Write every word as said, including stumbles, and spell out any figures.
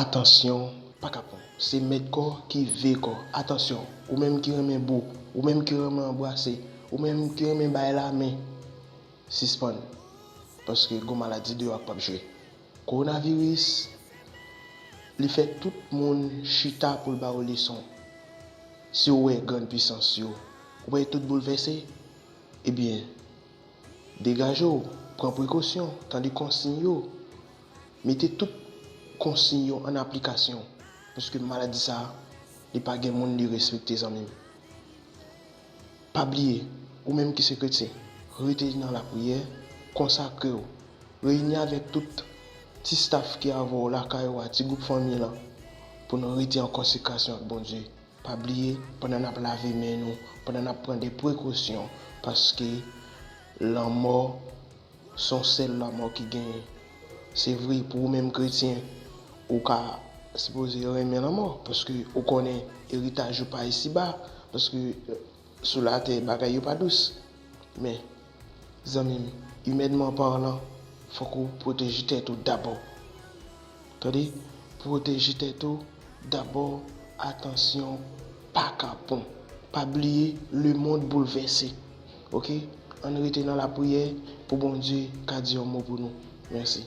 Atansyon, pa kapon. Se mèt kò ki veye kò. Atansyon, ou menm ki renmen bo, ou menm ki renmen anbrase, ou menm ki renmen bay lamen, sispann. Paske gon maladi deyò ak p ap jwe. Kowonaviris, li fè tout moun chita pou l ba ou leson. Si w wè grann pisans yo, ou pa wè tout boulvèse? Ebyen, degaje w, pran prekosyon, tande konsiy yo. Mete tout konsiy yo an aplikasyon, paske maladi sa a, li pa gen moun li respekte, zanmi m. Pa bliye, ou menm ki se kretyen, rete nan lapriyè, konsakre w, reyini avèk tout ti staf ki avè w lakay ou a, ti gwoup fanmi lan, pou nou rete an konsekrasyon ak Bondye. Pa bliye, pandan n ap lave men nou, pandan n ap pran de prekosyon, paske lanmò se yon sèl lanmò ki genyen. Se vre, pou ou menm kretyen, ou ka sipoze renmen lanmò, paske ou konnen eritaj ou pa isiba, paske, eh, sou latè, bagay yo pa dous. Men, zanmi m, imènman palan, fòk ou pwoteje tèt ou dabò. Tande, pwoteje tèt ou dabò, atansyon, pa kapon. Pa bliye, lemonn boulvèse. Oke? Ann rete nan lapriyè pou Bondye ka di yon mo pou nou. Mèsi.